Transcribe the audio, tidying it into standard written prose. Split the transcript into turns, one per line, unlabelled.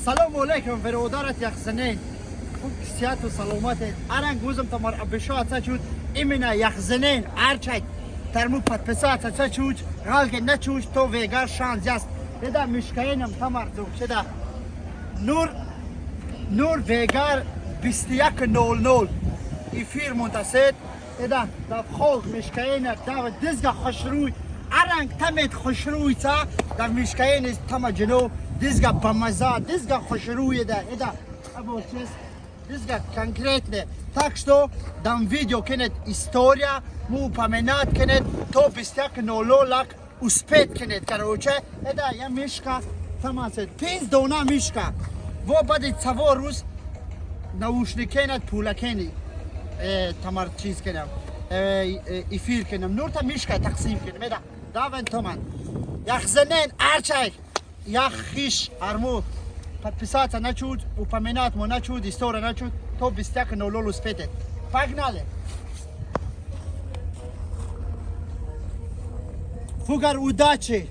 Салому алейкум, бародарат яхзанен. Хуб сиҳату саломатед. Аранг гузам тамар обещаться чуд именно яхзанен арчай. Тарму подписаться чуд, галке начуд, то вегар шанс яст. Еда мишкаенам тамар зукчеда. Нур Нур вегар 21:00 эфир мунтасед. Еда да хог мишкаена да дизга хушруй. Аранг тамет хушруйца да мишкаен тама ҷино дизга бамаза дизга хушруй еда еда або чиз дизга конкретне. Так что дам видео кенет история му упоминать кенет то 21:00 лак успеть кенет короче. Еда я мишка тамасед пинз дона мишка. Во баъди цаво рӯз наушникенат пулакени тамар чиз кенам эфир кенам нурта мишка тақсим кенам еда давен томан яхзанен арчай ях хиш арму подписаться начуд упоминать мо начуд история начуд то 21:00 успеть. Погнали! Фугар удачи!